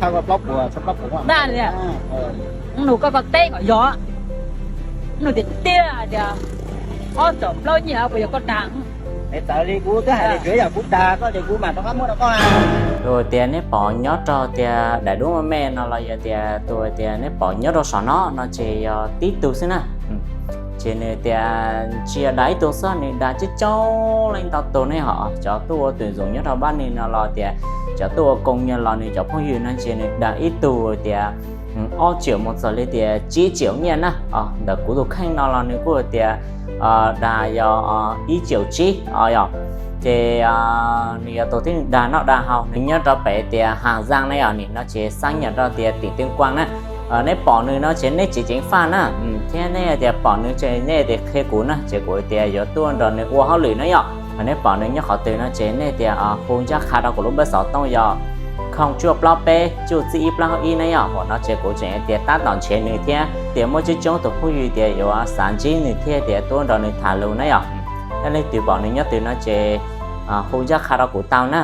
Nug koj, koj teb kom yog, nug tiag tiag hais tias ob caum plaub nyiaj puas yog koj dag? Txawm li kuv twb hais tias tsuav yog kuv dag koj ces kuv mam rov qab muab rau koj. Tus tias neb pom nyob rau tias daim duab me me no los yog tias tus tias neb pom nyob rau saum no no ces yog tib tug xwb na. Ces nws tias tsis yog dag ib tug xwb, nws dag coob coob leej ntau tus ne. Ho cov tuaj ua tuyển dụng nyob rau pab ni no los tias cov tuaj ua công nhân los nws cov phooj ywg no ces nws dag ib tug tias ob triệu mus txog li tias tsib triệu nyiaj na. Ntawm kuv tus kheej no los nws kuj tias dag yog ib triệu tsib os yog. Ces nws yog tus tib neeg dag noj dag haus, nws nyob rau pem tias Hà Giang ne os, nim no ces xab nyam rau tias tỉnh Tuyên Quang na. Neb pom nws no ces neb ceev ceev faj na, thiab neb tias pom nws ces neb tias qhia kuv na, ces kuv tias yuav tuaj nrog nws ua hauj lwm na yom. Neb pom nws nyob qhov twg no ces neb tias hu ncaj qha rau kuv lub npawb xov tooj yog không cuaj plaub peb cuaj txij ib plaub ib na yom. Hauv no ces kuv tseem tias tab tom nrhiav nws thiab tias muaj coob coob tus phooj ywg tias yuav xav ntsib nws thiab tias tuaj nrog nws tham lus na yom. Yog leej twg pom nws nyob twg no ces hu ncaj qha rau kuv tau na.